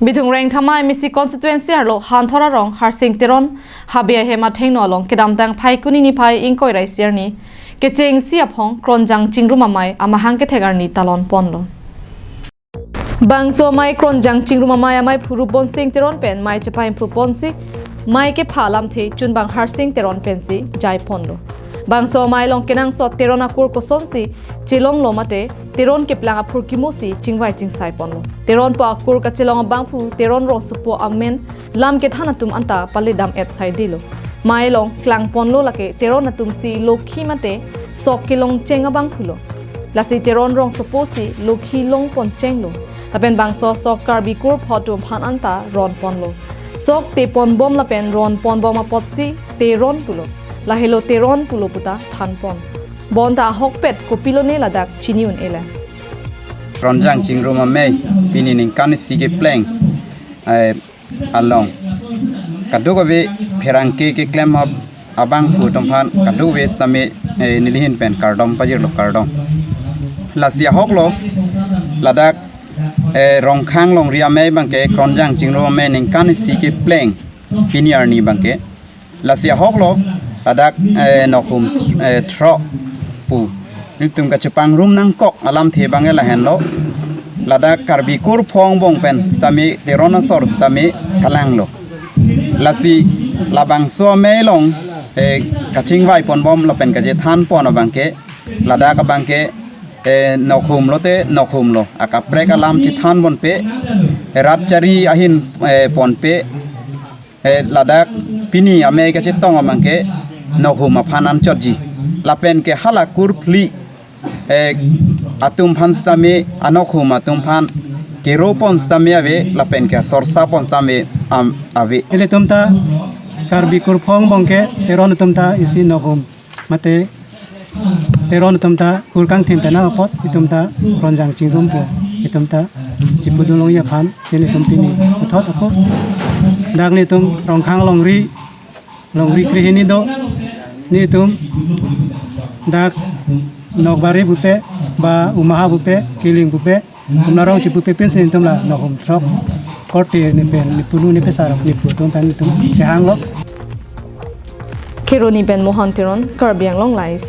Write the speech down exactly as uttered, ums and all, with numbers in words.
Bithung Rengthama M A C constituency arlo Hanthor arong Harsing Teron habe ahem athengno along kedamtang Phaikuni niphai ingkoi ra isi arni kechengsi aphong Kronjang Chingrum Amei amahang kethek arni talon ponlo. Bangso amei Kronjang Chingrum Amei amei phuru Bonsing Teron pen mei chepaimphru ponsi mei kepha alamthe chunbang Harsing Teron pensi jai ponlo. Bangso amei along kenangsot Teron akur kosonsi chelonglo mate Teron keplang aphurkimo si chingvai chingsai ponlo. Teron pu akur kachelong abangphu Teron rongsopo amen lam kethan atum anta palidam et saidelo. Mei along klang ponlo lake Teron atum si lokhi mate sok kelongcheng abangphulo. Lasi Teron rongsopo si lokhi long ponchenglo. Lapen bangso sok Karbi kurpho atum aphan anta ron ponlo. Sok te ponbom lapen ron ponbom apotsi Teron pulo. Lahelo Teron pulo puta than pon. Bonta ahokpet kopilone ladak chini un-ele. Kronjang Chingrum Amei pini ningkan isi kepleng, eh, along kadokave pherangke keklem ab- abangphu atum aphan kadokave sitame, eh, nelihin pen kardom pajirlo, kardom. Lasi ahoklo ladak, eh, Rongkhang Longri Amei abangke Kronjang Chingrum Amei ningkan isi kepleng pini arni abangke. Lasi ahoklo ladak, eh, nokhum, eh, throk pu nelitum kachepangrum nangkok alamthe abangke lahenlo. Ladak Karbi kurpho angbong pen sitame Teron asor sitame kalanglo. Lasi labangso amei along, eh, kachingvai ponbom lapen kachethan pon abangke ladak abangke, eh, nokhum lote nokhumlo, akaprek alam chethan ponpe, rat chari ahin, eh, ponpe, eh, ladak pini amei kachetong abangke nokhum aphan anchotji. Lapen ke hala kurphli, eh, atum aphan sitame anokhum atum aphan kero pon sitame ave, lapen ke sorsa pon sitame am- ave. Ilitum ta Karbi kurpho angbong ke Teron atum ta isi nokhum mate Teron atum ta kur kangthim pen apot itum ta Kronjang Chingrum pu itum ta chipudun longji aphan si nelitum pini puthot ako. Dak nelitum Rongkhang Longri, Longri krehini do, nelitum dak Nokbari pupe ba Umaha pupe, Kiling pupe, Kumnarong chipupe pensi nelitum la nokhum throk korte ni pen, ni punu ni pesarok ni pu atum pen nelitum chehanglo. Kheroni pen Mohan Teron, Karbi Anglong Live.